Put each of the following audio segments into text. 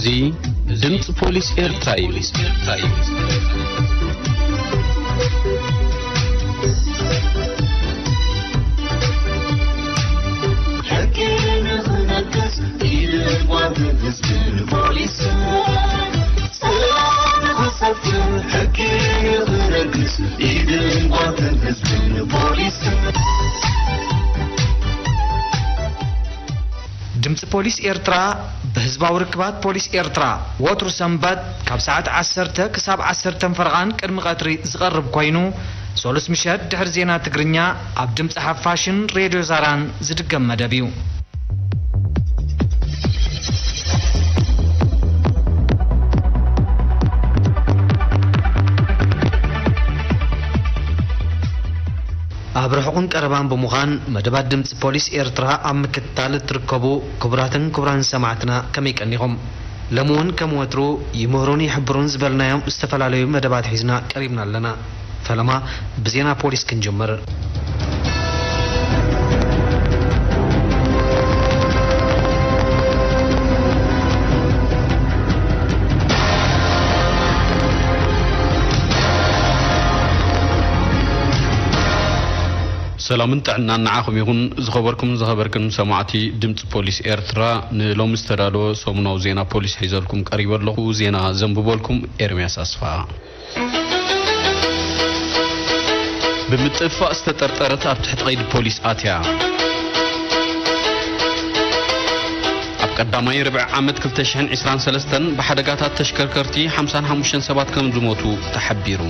እዚ ድምፂ ፖሊስ ኤርትራ እዩ። ሕጊ ንኽነግስ ኢድን ጓንትን ህዝብን ፖሊስን፣ ሰላም ንኽሰፍን ሕጊ ንኽነግስ ኢድን ጓንትን ህዝብን ፖሊስን። ድምፂ ፖሊስ ኤርትራ ብህዝባዊ ርክባት ፖሊስ ኤርትራ ወትሩ ሰንበት ካብ ሰዓት ዓሰርተ ክሳብ ዓሰርተ ፈረቓን ቅድሚ ቀትሪ ዝቐርብ ኮይኑ፣ ሰሉስ ምሸት ድሕሪ ዜና ትግርኛ ኣብ ድምፂ ሓፋሽን ሬድዮ ዛራን ዝድገም መደብ እዩ። ኣብ ርሑቕን ቀረባን ብምዃን መደባት ድምፂ ፖሊስ ኤርትራ ኣብ ምክትታል እትርከቡ ክቡራትን ክቡራን ሰማዕትና ከመይ ቀኒኹም? ሎሚ እውን ከም ወትሩ ይምህሩን ይሕብሩን ዝበልናዮም ዝተፈላለዩ መደባት ሒዝና ቀሪብና ኣለና። ፈለማ ብዜና ፖሊስ ክንጅምር። ሰላምን ጥዕናን ንዓኹም ይኹን። ዝኸበርኩም ዝኸበርክን ሰማዕቲ ድምፂ ፖሊስ ኤርትራ፣ ንሎሚ ዝተዳለወ ሰሙናዊ ዜና ፖሊስ ሒዘልኩም ቀሪበ ኣለኹ። ዜና ዘንብበልኩም ኤርምያስ ኣስፋ። ብምጥፋእ ዝተጠርጠረት ኣብ ትሕቲ ቀይዲ ፖሊስ ኣትያ። ኣብ ቀዳማይ ርብዒ ዓመት ክልተ ሽሕን ዕስራን ሰለስተን ብሓደጋታት ተሽከርከርቲ ሓምሳን ሓሙሽተን ሰባት ከም ዝሞቱ ተሓቢሩ።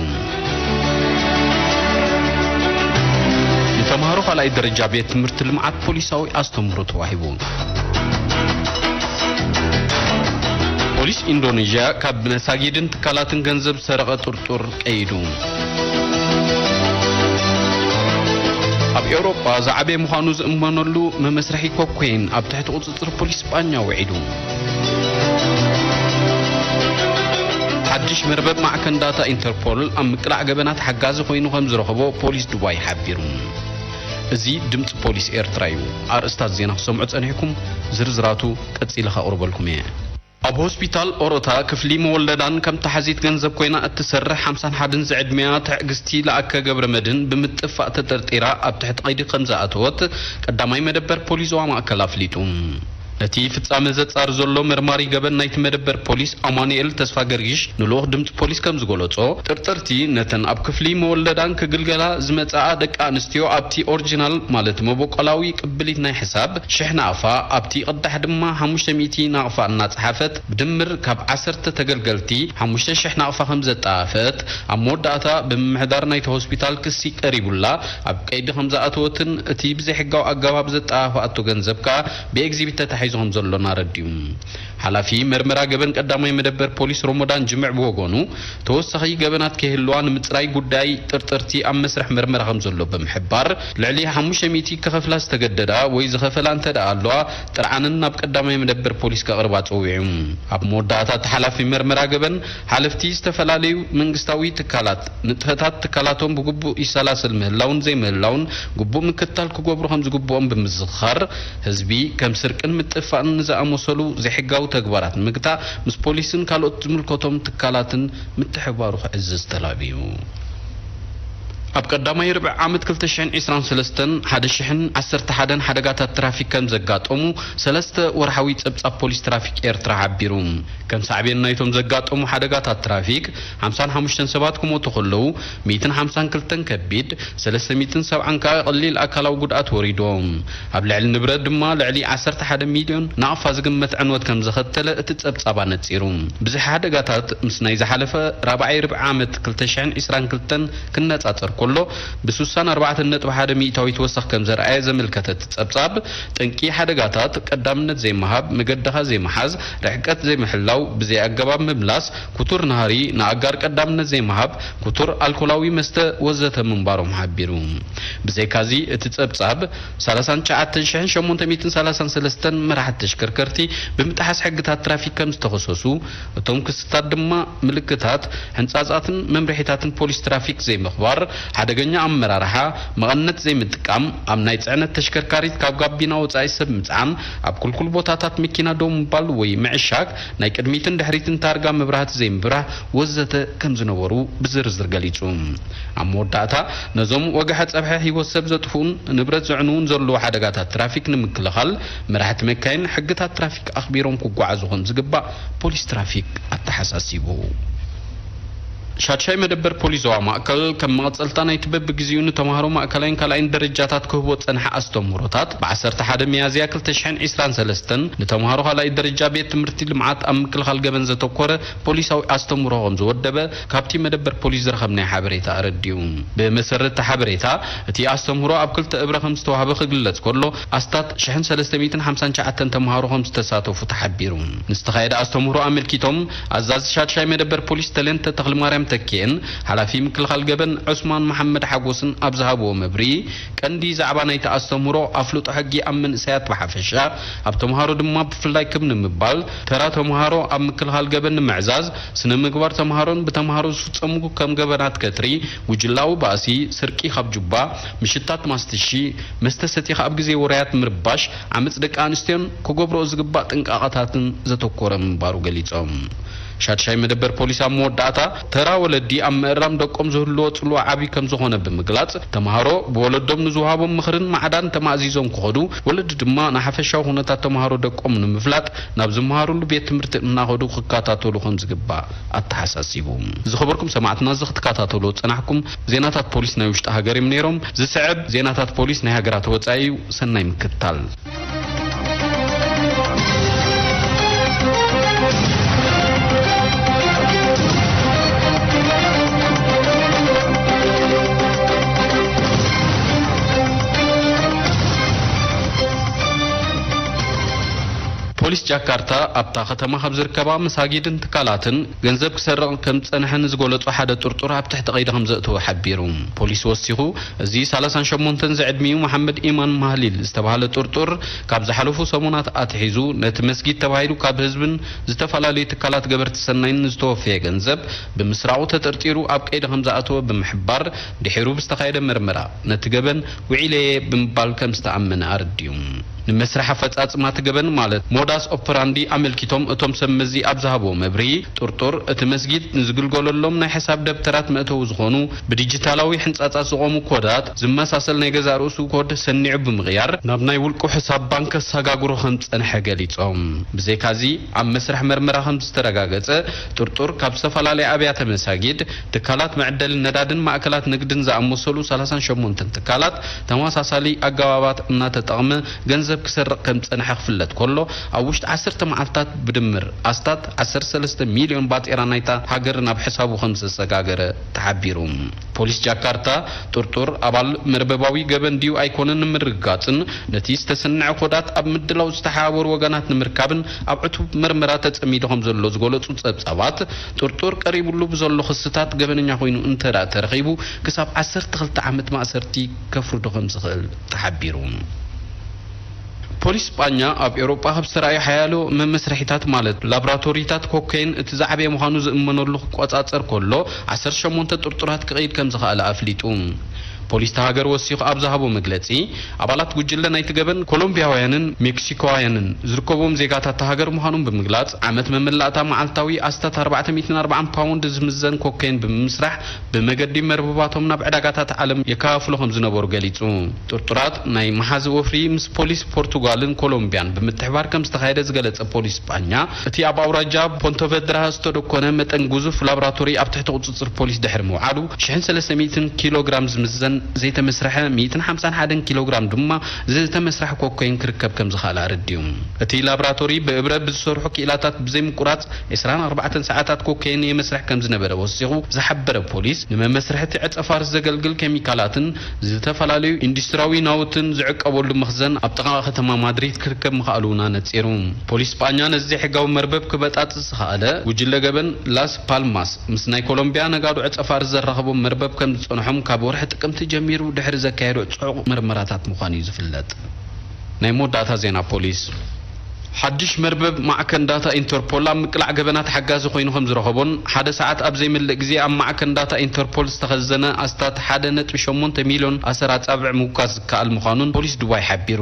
ንተምሃሮ ካልኣይ ደረጃ ቤት ትምህርቲ ልምዓት ፖሊሳዊ ኣስተምህሮ ተዋሂቡ። ፖሊስ ኢንዶኔዥያ ካብ መሳጊድን ትካላትን ገንዘብ ዝሰረቐ ጥርጡር ቀይዱ። ኣብ ኤውሮጳ ዝዓበየ ምዃኑ ዝእመነሉ መመስርሒ ኮኮይን ኣብ ትሕቲ ቁጽጽር ፖሊስ ስጳኛ ውዒሉ። ሓድሽ መርበብ ማዕከን ዳታ ኢንተርፖል ኣብ ምቅላዕ ገበናት ሓጋዚ ኮይኑ ከም ዝረኸቦ ፖሊስ ዱባይ ሓቢሩ። እዚ ድምፂ ፖሊስ ኤርትራ እዩ። ኣርእስታት ዜና ክሰምዑ ጸኒሕኩም፣ ዝርዝራቱ ቀጺለ ከቕርበልኩም እየ። ኣብ ሆስፒታል ኦሮታ ክፍሊ መወለዳን ከም ተሓዚት ገንዘብ ኮይና እትሰርሕ ሓምሳን ሓደን ዝዕድሚያ ትዕግስቲ ለኣከ ገብረመድህን ብምጥፋእ ተጠርጢራ ኣብ ትሕቲ ቀይዲ ከም ዝኣተወት ቀዳማይ መደበር ፖሊስ ዞባ ማእከል ኣፍሊጡ። ነቲ ፍጻመ ዘጻሪ ዘሎ መርማሪ ገበን ናይቲ መደበር ፖሊስ ኣማኑኤል ተስፋ ገርጊሽ ንልኡኽ ድምጺ ፖሊስ ከም ዝገለጾ፣ ጥርጥርቲ ነተን ኣብ ክፍሊ መወለዳን ክግልገላ ዝመጽኣ ደቂ ኣንስትዮ ኣብቲ ኦሪጂናል ማለት መበቆላዊ ቅብሊት ናይ ሕሳብ ሽሕ ናቕፋ፣ ኣብቲ ቅዳሕ ድማ ሓሙሽተ ሚእቲ ናቕፋ እናጸሓፈት ብድምር ካብ ዓሰርተ ተገልገልቲ ሓሙሽተ ሽሕ ናቕፋ ከም ዘጠኣፈት፣ ኣብ መወዳእታ ብምምሕዳር ናይቲ ሆስፒታል ክሲ ቀሪቡላ ኣብ ቀይዲ ከም ዝኣተወትን እቲ ብዘይሕጋዊ ኣገባብ ዘጠኣፋኣቶ ገንዘብ ከኣ ብኤግዚቢት ተታሒዙ ከም ዘሎን ኣረዲኡ። ሓላፊ መርመራ ገበን ቀዳማይ መደበር ፖሊስ ሮሞዳን ጅምዕ ብወገኑ፣ ተወሳኺ ገበናት ከይህልዋ ንምጽራይ ጉዳይ ጥርጥርቲ ኣብ መስርሕ መርመራ ከም ዘሎ ብምሕባር፣ ልዕሊ ሓሙሽተ ሚእቲ ክኸፍላ ዝተገደዳ ወይ ዝኸፈላ እንተ ደኣ ኣለዋ፣ ጥርዓነን ናብ ቀዳማይ መደበር ፖሊስ ከቕርባ ጸዊዑ። ኣብ መወዳእታ እቲ ሓላፊ መርመራ ገበን፣ ሓለፍቲ ዝተፈላለዩ መንግስታዊ ትካላት ንጥፈታት ትካላቶም ብግቡእ ይሰላሰል ምህላውን ዘይምህላውን ግቡእ ምክትታል ክገብሩ ከም ዝግብኦም ብምዝኽኻር፣ ህዝቢ ከም ስርቅን ምጥፋእን ንዝኣመሰሉ ዘይሕጋዊ ተግባራት ንምግታእ ምስ ፖሊስን ካልኦት ዝምልከቶም ትካላትን ምትሕብባሩ ክዕዝዝ ተላብዩ። ኣብ ቀዳማይ ርብዒ ዓመት ክልተ ሽሕን ዕስራን ሰለስተን ሓደ ሽሕን ዓሰርተ ሓደን ሓደጋታት ትራፊክ ከም ዘጋጠሙ ሰለስተ ወርሓዊ ጸብጻብ ፖሊስ ትራፊክ ኤርትራ ሓቢሩ። ከም ሳዕቤን ናይቶም ዘጋጠሙ ሓደጋታት ትራፊክ፣ ሓምሳን ሓሙሽተን ሰባት ክሞቱ ከለዉ፣ ሚእትን ሓምሳን ክልተን ከቢድ፣ ሰለስተ ሚእትን ሰብዓን ከኣ ቀሊል ኣካላዊ ጉድኣት ወሪዶም። ኣብ ልዕሊ ንብረት ድማ ልዕሊ ዓሰርተ ሓደ ሚልዮን ናቕፋ ዝግመት ዕንወት ከም ዘኸተለ እቲ ጸብጻብ ኣነጺሩ። ብዝሒ ሓደጋታት ምስ ናይ ዝሓለፈ ራብዓይ ርብዒ ዓመት ክልተ ሽሕን ዕስራን ክልተን ክነጻጸር ከሎ፣ ብስሳን ኣርባዕተን ነጥቢ ሓደ ሚእታዊት ወሰኽ ከም ዘርኣየ ዘመልከተ እቲ ጸብጻብ፣ ጠንቂ ሓደጋታት ቀዳምነት ዘይምሃብ፣ መገድኻ ዘይምሓዝ፣ ርሕቀት ዘይምሕላው፣ ብዘይ ኣገባብ ምምላስ፣ ክቱር ናህሪ፣ ንኣጋር ቀዳምነት ዘይምሃብ፣ ክቱር ኣልኮላዊ መስተ ወዘተ ምንባሮም ሓቢሩ። ብዘይካዚ፣ እቲ ጸብጻብ፣ ሰላሳን ትሽዓተ ሽሕን ሸሞንተ ሚእትን ሰላሳን ሰለስተን መራሕቲ ተሽከርከርቲ ብምጥሓስ ሕግታት ትራፊክ ከም ዝተኸሰሱ፣ እቶም ክስታት ድማ ምልክታት፣ ሕንጻጻትን መምርሒታትን ፖሊስ ትራፊክ ዘይምኽባር፣ ሓደገኛ ኣመራርሓ፣ መቐነት ዘይምጥቃም፣ ኣብ ናይ ጽዕነት ተሽከርካሪት ካብ ጋቢና ወጻኢ ሰብ ምጽዓን፣ ኣብ ኩልኩል ቦታታት መኪና ደው ምባል ወይ ምዕሻግ፣ ናይ ቅድሚትን ድሕሪትን ታርጋ መብራህቲ ዘይምብራህ ወዘተ ከም ዝነበሩ ብዝርዝር ገሊጹ። ኣብ መወዳእታ፣ ነዞም ወግሐ ጸብሐ ህይወት ሰብ ዘጥፍኡን ንብረት ዘዕንዉን ዘለዉ ሓደጋታት ትራፊክ ንምክልኻል፣ መራሕቲ መካይን ሕግታት ትራፊክ ኣኽቢሮም ክጓዓዙ ከም ዝግባእ ፖሊስ ትራፊክ ኣተሓሳሲቡ። ሻድሻይ መደበር ፖሊስ ዞባ ማእከል ከም መቐጸልታ ናይቲ በብግዜኡ ንተምሃሮ ማእከላይን ካልኣይን ደረጃታት ክህቦ ጸንሐ ኣስተምህሮታት፣ ብ ዓሰርተ ሓደ ሚያዝያ ክልተ ሽሕን ዕስራን ሰለስተን ንተምሃሮ ካልኣይ ደረጃ ቤት ትምህርቲ ልምዓት ኣብ ምክልኻል ገበን ዘተኮረ ፖሊሳዊ ኣስተምህሮ ከም ዝወደበ ካብቲ መደበር ፖሊስ ዝረኸብናዮ ሓበሬታ ኣረዲኡ። ብመሰረት እቲ ሓበሬታ፣ እቲ ኣስተምህሮ ኣብ ክልተ እብረ ከም ዝተዋህበ ክግለጽ ከሎ፣ ኣስታት ሽሕን ሰለስተ ሚእትን ሓምሳን ትሽዓተን ተምሃሮ ከም ዝተሳተፉ ተሓቢሩ። ንዝተኻየደ ኣስተምህሮ ኣመልኪቶም፣ ኣዛዚ ሻድሻይ መደበር ፖሊስ ተለንተ ተኽለማርያም ተኪኤን ሓላፊ ምክልኻል ገበን ዑስማን መሓመድ ሓጎስን ኣብ ዝሃብዎ መብርሂ፣ ቀንዲ ዛዕባ ናይቲ ኣስተምህሮ ኣፍልጦ ሕጊ ኣብ መንእሰያት ብሓፈሻ፣ ኣብ ተምሃሮ ድማ ብፍላይ ክብ ንምባል፣ ተራ ተምሃሮ ኣብ ምክልኻል ገበን ንምዕዛዝ፣ ስነ ምግባር ተምሃሮን ብተምሃሮ ዝፍጸሙ ከም ገበናት ከትሪ፣ ጉጅላዊ ባእሲ፣ ስርቂ ካብ ጁባ፣ ምሽታት ማስትሺ፣ መስተ ሰቲኻ ኣብ ግዜ ውራያት ምርባሽ፣ ዓመጽ ደቂ ኣንስትዮን ክገብርኦ ዝግባእ ጥንቃቐታትን ዘተኮረ ምንባሩ ገሊጾም። ሻድሻይ መደበር ፖሊስ ኣብ መወዳእታ፣ ተራ ወለዲ ኣብ ምእራም ደቆም ዝህልዎ ጽልዋ ዓቢ ከም ዝኾነ ብምግላጽ፣ ተምሃሮ ብወለዶም ንዝወሃቦም ምኽርን ማዕዳን ተማእዚዞም ክኸዱ፣ ወለዲ ድማ ንሓፈሻዊ ኩነታት ተምሃሮ ደቆም ንምፍላጥ ናብ ዝመሃሩሉ ቤት ትምህርቲ እናኸዱ ክከታተሉ ከም ዝግባእ ኣተሓሳሲቡ። ዝኸበርኩም ሰማዕትና፣ እዚ ክትከታተሉ ዝጸናሕኩም ዜናታት ፖሊስ ናይ ውሽጢ ሃገር እዮም ነይሮም። ዝስዕብ ዜናታት ፖሊስ ናይ ሃገራት ወጻኢ እዩ። ሰናይ ምክትታል። ፖሊስ ጃካርታ ኣብታ ከተማ ካብ ዝርከባ መሳጊድን ትካላትን ገንዘብ ክሰርቕ ከም ዝጸንሐ ንዝገለጾ ሓደ ጥርጡር ኣብ ትሕቲ ቀይዲ ከም ዘእተወ ሓቢሩ። ፖሊስ ወሲኹ፣ እዚ ሰላሳን ሸሞንተን ዝዕድሚኡ መሓመድ ኢማን ማህሊል ዝተባህለ ጥርጡር፣ ካብ ዝሓለፉ ሰሙናት ኣትሒዙ ነቲ መስጊድ ተባሂሉ ካብ ህዝብን ዝተፈላለዩ ትካላት ገበርቲ ሰናይን ዝተወፈየ ገንዘብ ብምስራቑ ተጠርጢሩ ኣብ ቀይዲ ከም ዝኣተወ ብምሕባር፣ ድሒሩ ብዝተኻየደ መርመራ ነቲ ገበን ውዒለየ ብምባል ከም ዝተኣመነ ኣረዲኡ። ንመስርሕ ኣፈጻጽማ እቲ ገበን፣ ማለት ሞዳስ ኦፐራንዲ፣ ኣመልኪቶም እቶም ሰብ መዚ ኣብ ዝሃብዎ መብርሂ፣ ጥርጡር እቲ መስጊድ ንዝግልገለሎም ናይ ሕሳብ ደብተራት መእተዊ ዝኾኑ ብዲጂታላዊ ሕንጻጻት ዝቖሙ ኮዳት ዝመሳሰል ናይ ገዛእ ርእሱ ኮድ ሰኒዑ ብምቕያር፣ ናብ ናይ ውልቁ ሕሳብ ባንክ ከሰጋግሮ ከም ዝጸንሐ ገሊጾም። ብዘይካዚ፣ ኣብ መስርሕ መርመራ ከም ዝተረጋገጸ፣ ጥርጡር ካብ ዝተፈላለያ ኣብያተ መሳጊድ፣ ትካላት መዕደሊ ነዳድን ማእከላት ንግድን ዝኣመሰሉ ሰላሳን ሸሞንተን ትካላት ተመሳሳሊ ኣገባባት እናተጠቕመ ገንዘብ ክሰርቕ ከም ዝጸንሐ ክፍለጥ ከሎ፣ ኣብ ውሽጢ ዓሰርተ መዓልታት ብድምር ኣስታት ዓሰርተ ሰለስተ ሚልዮን ባጤራ ናይታ ሃገር ናብ ሕሳቡ ከም ዘሰጋገረ ተሓቢሩ። ፖሊስ ጃካርታ፣ ጥርጡር ኣባል መርበባዊ ገበን ድዩ ኣይኮነን ንምርግጋጽን፣ ነቲ ዝተሰንዐ ኮዳት ኣብ ምድላው ዝተሓባበሩ ወገናት ንምርካብን ኣብ ዕቱብ መርመራ ተጸሚዱ ከም ዘሎ ዝገለጹ ጸብጻባት፣ ጥርጡር ቀሪቡሉ ብዘሎ ክስታት ገበነኛ ኮይኑ እንተ ደኣ ተረኺቡ፣ ክሳብ ዓሰርተ ክልተ ዓመት ማእሰርቲ ከፍርዶ ከም ዝኽእል ተሓቢሩ። ፖሊስ ስጳኛ፣ ኣብ ኤውሮጳ ካብ ዝተራእዩ ሓያሎ መመስርሒታት፣ ማለት ላብራቶሪታት ኮካይን፣ እቲ ዝዓበየ ምዃኑ ዝእመነሉ ክቆጻጸር ከሎ፣ ዓሰርተ ሸሞንተ ጥርጡራት ክቐይድ ከም ዝኸኣለ ኣፍሊጡ። ፖሊስ እታ ሃገር ወሲኹ ኣብ ዝሃቦ መግለጺ፣ ኣባላት ጉጅለ ናይቲ ገበን ኮሎምቢያውያንን ሜክሲኮውያንን ዝርከብዎም ዜጋታት እታ ሃገር ምዃኖም ብምግላጽ፣ ዓመት መመላእታ መዓልታዊ ኣስታት ኣርባዕተ ሚእትን ኣርባዓን ፓውንድ ዝምዘን ኮኬን ብምምስራሕ፣ ብመገዲ መርበባቶም ናብ ዕዳጋታት ዓለም የከፋፍሉ ከም ዝነበሩ ገሊጹ። ጥርጡራት ናይ መሓዚ ወፍሪ ምስ ፖሊስ ፖርቱጋልን ኮሎምቢያን ብምትሕባር ከም ዝተኻየደ ዝገለጸ ፖሊስ ስጳኛ፣ እቲ ኣብ ኣውራጃ ፖንቶቨድራ ዝተደኮነ መጠን ግዙፍ ላብራቶሪ ኣብ ትሕቲ ቁጽጽር ፖሊስ ድሕሪ ምውዓሉ፣ ሽሕን ሰለስተ ሚእትን ኪሎ ግራም ዝምዘን ዘይተመስርሐ፣ ሚእትን ሓምሳን ሓደን ኪሎ ግራም ድማ ዝተመስርሐ ኮኮይን ክርከብ ከም ዝኸኣለ ኣረዲኡ። እቲ ላብራቶሪ ብእብረ ብዝሰርሑ ክኢላታት ብዘይምቁራጽ ዕስራን ኣርባዕተን ሰዓታት ኮኬን የመስርሕ ከም ዝነበረ ወሲኹ ዝሓበረ ፖሊስ፣ ንመመስርሒ እቲ ዕጸ ፋርስ ዘገልግል ኬሚካላትን ዝተፈላለዩ ኢንዱስትሪያዊ ናውትን ዝዕቀበሉ መኽዘን ኣብ ጥቓ ከተማ ማድሪድ ክርከብ ምኽኣሉ እውን ኣነጺሩ። ፖሊስ ስጳኛ ነዚ ዘይሕጋዊ መርበብ ክበጣጥስ ዝኸኣለ ጉጅለ ገበን ላስ ፓልማስ ምስ ናይ ኮሎምቢያ ነጋዶ ዕጸ ፋርስ ዘራኸቦም መርበብ ከም ዝጸንሖም ካብ ወርሒ ጥቅምቲ ጀሚሩ ድሕሪ ዘካየዶ ጽዑቕ መርመራታት ምዃኑ እዩ ዝፍለጥ። ናይ መወዳእታ ዜና ፖሊስ። ሓድሽ መርበብ ማዕከን ዳታ ኢንተርፖል ኣብ ምቅላዕ ገበናት ሓጋዚ ኮይኑ ከም ዝረኸቦን ሓደ ሰዓት ኣብ ዘይመልእ ግዜ ኣብ ማዕከን ዳታ ኢንተርፖል ዝተኸዘነ ኣስታት ሓደ ነጥቢ ሸሞንተ ሚልዮን ኣሰር ኣጻብዕ ምውካስ ዝከኣል ምዃኑን ፖሊስ ዱባይ ሓቢሩ።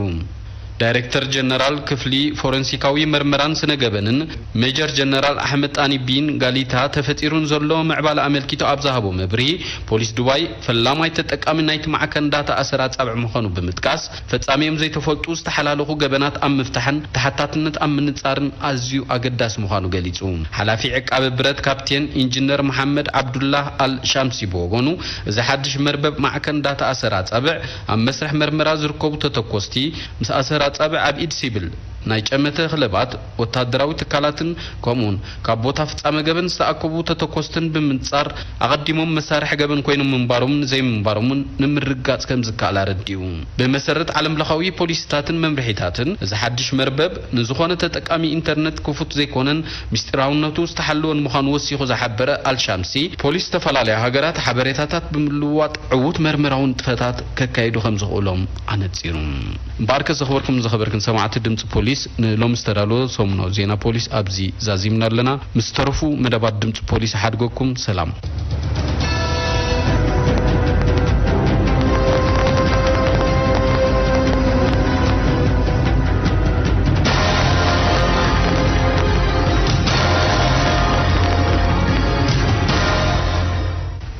ዳይሬክተር ጀነራል ክፍሊ ፎረንሲካዊ መርመራን ስነ ገበንን ሜጀር ጀነራል ኣሕመድ ጣኒ ቢን ጋሊታ ተፈጢሩን ዘሎ ምዕባለ ኣመልኪቱ ኣብ ዝሃቦ መብርሂ፣ ፖሊስ ዱባይ ፈላማይ ተጠቃሚ ናይቲ ማዕከን ዳታ ኣሰር ኣጻብዕ ምዃኑ ብምጥቃስ፣ ፈጻሚኦም ዘይተፈልጡ ዝተሓላለኹ ገበናት ኣብ ምፍታሕን ተሓታትነት ኣብ ምንጻርን ኣዝዩ ኣገዳሲ ምዃኑ ገሊጹ። ሓላፊ ዕቃበ ብረት ካፕቴን ኢንጂነር መሓመድ ዓብዱላህ ኣል ሻምሲ ብወገኑ፣ እዚ ሓድሽ መርበብ ማዕከን ዳታ ኣሰር ኣጻብዕ ኣብ መስርሕ መርመራ ዝርከቡ ተተኮስቲ ምስ ኣሰር ኣጻብዕ ኣብ ኢድ ሲቪል ናይ ጨመተ ክለባት፣ ወታደራዊ ትካላትን ከምኡውን ካብ ቦታ ፍጻመ ገበን ዝተኣከቡ ተተኮስትን ብምንጻር ኣቐዲሞም መሳርሒ ገበን ኮይኖም ምንባሮምን ዘይምንባሮምን ንምርግጋጽ ከም ዝከኣል ኣረዲኡ። ብመሰረት ዓለምለኻዊ ፖሊሲታትን መምርሒታትን፣ እዚ ሓድሽ መርበብ ንዝኾነ ተጠቃሚ ኢንተርነት ክፉት ዘይኮነን ምስጢራውነቱ ዝተሓለወን ምዃኑ ወሲኹ ዝሓበረ ኣልሻምሲ፣ ፖሊስ ዝተፈላለያ ሃገራት ሓበሬታታት ብምልውዋጥ ዕዉት መርመራዊ ንጥፈታት ከካይዱ ከም ዝኽእሎም ኣነጺሩ። እምበኣርከ ዘኽበርኩም ዘኽበርክን ሰማዕቲ ድምፂ ፖሊስ፣ ንሎሚ ዝተዳለወ ሰሙናዊ ዜና ፖሊስ ኣብዚ ዛዚምና ኣለና። ምስ ተረፉ መደባት ድምፂ ፖሊስ ሓድገኩም። ሰላም።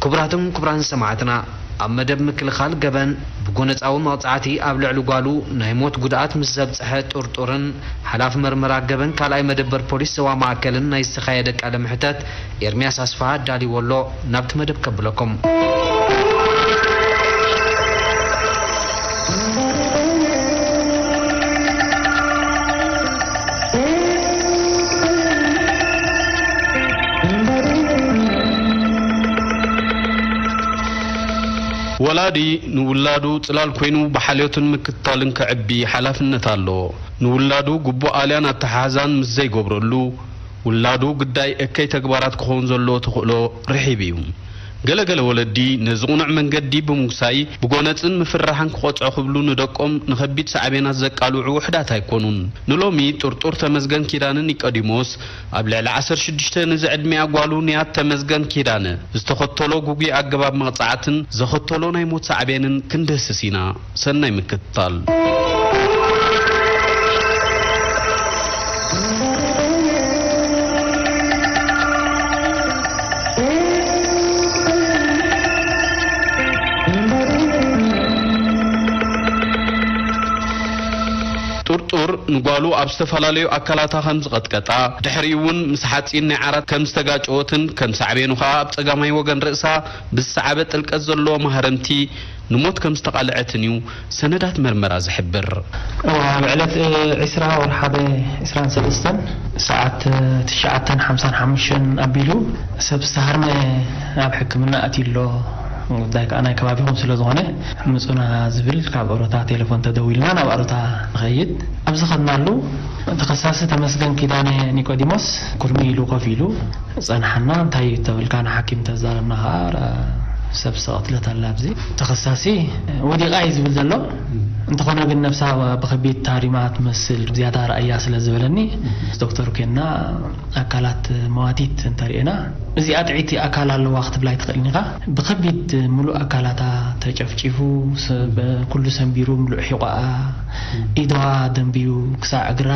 ክቡራትን ክቡራን ሰማዕትና፣ ኣብ መደብ ምክልኻል ገበን ብጎነጻዊ መቕጻዕቲ ኣብ ልዕሊ ጓሉ ናይ ሞት ጉድኣት ምስ ዘብጽሐ ጥርጡርን ሓላፊ መርመራ ገበን ካልኣይ መደበር ፖሊስ ዞባ ማእከልን ናይ ዝተኻየደ ቃለ መሕተት ኤርምያስ ኣስፍሃ ኣዳልይዎ ኣሎ። ናብቲ መደብ ከብለኩም። ወላዲ ንውላዱ ጽላል ኮይኑ ብሓልዮትን ምክትታልን ከዕቢ ሓላፍነት ኣለዎ። ንውላዱ ግቡእ ኣልያን ኣተሓሕዛን ምስ ዘይገብረሉ፣ ውላዱ ግዳይ እከይ ተግባራት ክኸውን ዘለዎ ተኽእሎ ርሒብ እዩ። ገለ ገለ ወለዲ ነዚ ቅኑዕ መንገዲ ብምጉሳይ ብጎነጽን ምፍርራሕን ክቖጽዑ ክብሉ ንደቆም ንኸቢድ ሳዕቤናት ዘቃልዑ ውሑዳት ኣይኮኑን። ንሎሚ ጥርጡር ተመስገን ኪዳነ ኒቆዲሞስ ኣብ ልዕሊ ዓሰርተ ሽዱሽተ ንዝዕድሚኣ ጓሉ ንያት ተመስገን ኪዳነ ዝተኸተሎ ግጉይ ኣገባብ መቕጻዕትን ዘኸተሎ ናይ ሞት ሳዕቤንን ክንድህስስ ኢና። ሰናይ ምክትታል። ጥርጡር ንጓሉ ኣብ ዝተፈላለዩ ኣካላታ ከም ዝቐጥቀጣ፣ ድሕሪኡ እውን ምስ ሓጺን ናይ ዓራት ከም ዝተጋጨወትን ከም ሳዕቤኑ ከኣ ኣብ ጸጋማይ ወገን ርእሳ ብዝሰዓበ ጥልቀት ዘለዎ ማህረምቲ ንሞት ከም ዝተቓልዐትን እዩ ሰነዳት መርመራ ዝሕብር። እዋ፣ ኣብ ዕለት፣ እ፣ ዕስራ ወርሒ ሓደ ዕስራን ሰለስተን ሰዓት፣ እ፣ ትሽዓተን ሓምሳን ሓሙሽተን ኣቢሉ ሰብ ዝተሃርመ ኣብ ሕክምና ኣትዩ ኣሎ። ጉዳይ ከኣ ናይ ከባቢኹም ስለ ዝኾነ ምጹና ዝብል ካብ ኣሮታ ቴሌፎን ተደዊልና ናብ ኣሮታ ንኸይድ። ኣብ ዝኸድናሉ ተኸሳሲ ተመስገን ኪዳነ ኒቆዲሞስ ኩርሚ ኢሉ ኮፍ ኢሉ ጸንሓና። እንታይ እዩ ተበልካ ንሓኪም ተዛረብና ከኣ፣ ረ-፣ ሰብ ዝተቐትለት ኣላ ኣብዚ። ተኸሳሲ ወዲቓ እዩ ዝብል ዘሎ። እንተኾነ ግን ነብሳ ብኸቢድ ታሪማ ትመስል፣ ዝያዳ ረኣያ ስለ ዝበለኒ ዶክተር ኬና ኣካላት መዋቲት እንተርእየና፣ እዚኣ ጥዕይቲ ኣካል ኣለዋ ክትብላ ኣይትኽእልን ኢኻ። ብኸቢድ ምሉእ ኣካላታ ተጨፍጪፉ፣ ሰ-፣ በ-፣ ኩሉ ሰንቢሩ፣ ምሉእ ሒቋኣ፣ ኢድዋ ደንብዩ፣ ክሳዕ እግራ፣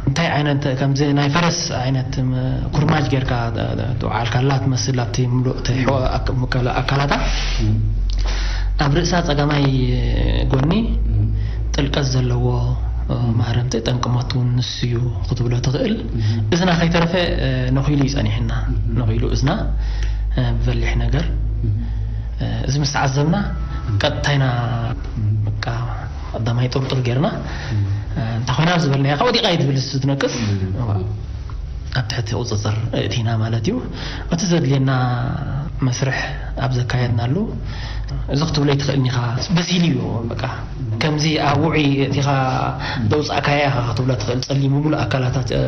እንታይ ዓይነት፣ ከምዚ ናይ ፈረስ ዓይነት ም-፣ ኩርማጅ ጌርካ ተ-፣ ተ-፣ ተውዓልካላ ትመስል፣ ኣብቲ ምሉእ እቲ ሒቖ ኣክ-፣ ምከላ-፣ ኣካላታ። ኣብ ርእሳ ጸጋማይ ጎኒ ጥልቀት ዘለዎ፣ እ፣ ማህረምቲ፣ ጠንቂ ሞት እውን ንሱ እዩ ክትብሎ ትኽእል። እዝና ከይተረፈ፣ እ፣ ነኺሉ እዩ ጸኒሕና። ነኺሉ እዝና፣ እ፣ ብበሊሕ ነገር። እ፣ እዚ ምስ ተዓዘብና፣ ቀጥታ ኢና፣ በቃ፣ ቀዳማይ ጥርጡር ጌርና፣ እ፣ እንታይ ኮይና ዝበልናያ፣ ካብ ወዲቓ እዩ ትብል፣ ንሱ ትነቅስ። ኣብ ትሕቲ ቁጽጽር እእቲና ማለት እዩ። እቲ ዘድልየና መስርሕ ኣብ ዘካየድናሉ፣ እዚ ክትብሎ ኣይትኽእልን ኢኻ፣ በሲሉ እዩ፣ በቃ፣ ከምዚ ኣብ ውዑይ እቲኻ ዘውጻእካያ ኢኻ ክትብሎ ትኽእል። ጸሊሙ፣ ምሉእ ኣካላታ፣ እ፣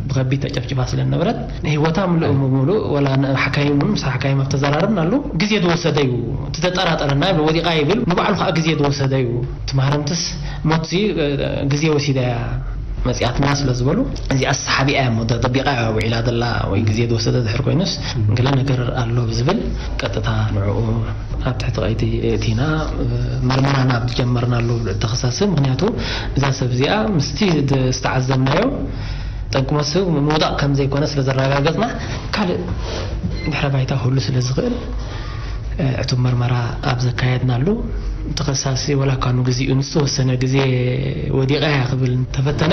ብኸቢድ ተጨፍጭፋ ስለ ዝነበረት፣ ህይወታ ምሉእ ብምሉእ፣ ወላ ን-፣ ሓካይም እውን፣ ምስ ሓካይም ኣብ ተዘራረብናሉ፣ ግዜ ዝወሰደ እዩ። እቲ ዘጠራጠረና፣ ወዲቓ ይብል፣ ንባዕሉ ከዓ ግዜ ዝወሰደ እዩ። እቲ ማህረምትስ፣ ሞትሲ፣ እ፣ ግዜ ወሲዳ እያ። መጺኣትና ስለ ዝበሉ፣ እዚኣ ሰሓቢኣ እያ እሞ ተጠቢቓ እያ ውዒላ ዘላ፣ ወይ ግዜ ዝወሰደ ድሕር ኮይኑስ፣ ገለ ነገር ኣሎ ብዝብል ቀጥታ ንዕኡ ኣብ ትሕቲ ቀይቲ እቲና፣ መርመራና ኣብ ዝጀመርናሉ ተኸሳሲ። ምኽንያቱ እዛ ሰብ እዚኣ ምስቲ ዝተዓዘብናዮ ጠንቂ ሞት ሰብ ምውዳቕ ከም ዘይኮነ ስለ ዘረጋገጽና፣ ካልእ ድሕረ ባይታ ክህሉ ስለ ዝኽእል፣ ዕቱብ መርመራ ኣብ ዘካየድናሉ፣ ተኸሳሲ ወላ እኳ ንግዚኡ ንዝተወሰነ ግዜ ወዲቓ እያ ክብል እንተፈተነ፣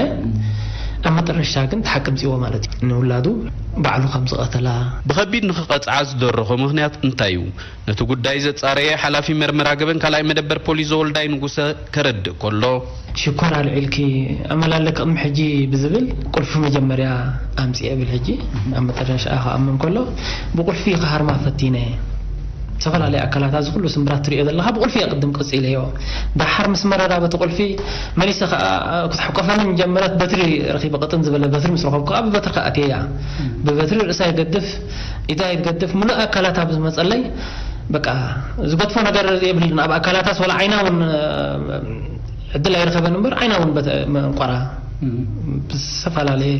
ኣብ መጠረሽታ ግን እቲ ሓቂ ኣምጺእዎ ማለት እዩ። ንውላዱ ባዕሉ ከም ዝቐተላ። ብኸቢድ ንኽቐጽዓ ዝደረኾ ምኽንያት እንታይ እዩ? ነቲ ጉዳይ ዘጻረየ ሓላፊ መርመራ ገበን ካልኣይ መደበር ፖሊስ ዘወልዳይ ንጉሰ ከረድእ ከሎ፣ ሽኮር ኣልዒልኪ ኣመላለ ቅድሚ ሕጂ ብዝብል ቁልፊ መጀመርያ ኣምጺኤ ብል ሕጂ ኣብ መጠረሽታ ክኣምን ከሎ ብቁልፊ ክሃርማ ፈቲነ። ዝተፈላለዩ ኣካላት፣ እዚ ኩሉ ስምብራት ትሪኦ ዘለኻ ብቁልፊ እየ ቅድም ቀጺለዮ። ደሓር ምስ መረራ በቲ ቁልፊ መሊሰ ከኣ ክትሕቆፈኒ ጀመረት። በትሪ ረኺበ ቅጥን ዝበለ በትሪ ምስ ረኸብኩ ከኣ ብበትሪ ከኣ ኣትየያ። ብበትሪ ርእሳ ይገድፍ፣ ኢዳ ይገድፍ፣ ምሉእ ኣካላት ኣብ ዝመጸለይ በቃ ዝገድፎ ነገር የብልን። ኣብ ኣካላታስ ወላ ዓይና እውን ዕድል ኣይረኸበን እምበር ዓይና እውን በተ-፣ መንቆራ ብዝተፈላለየ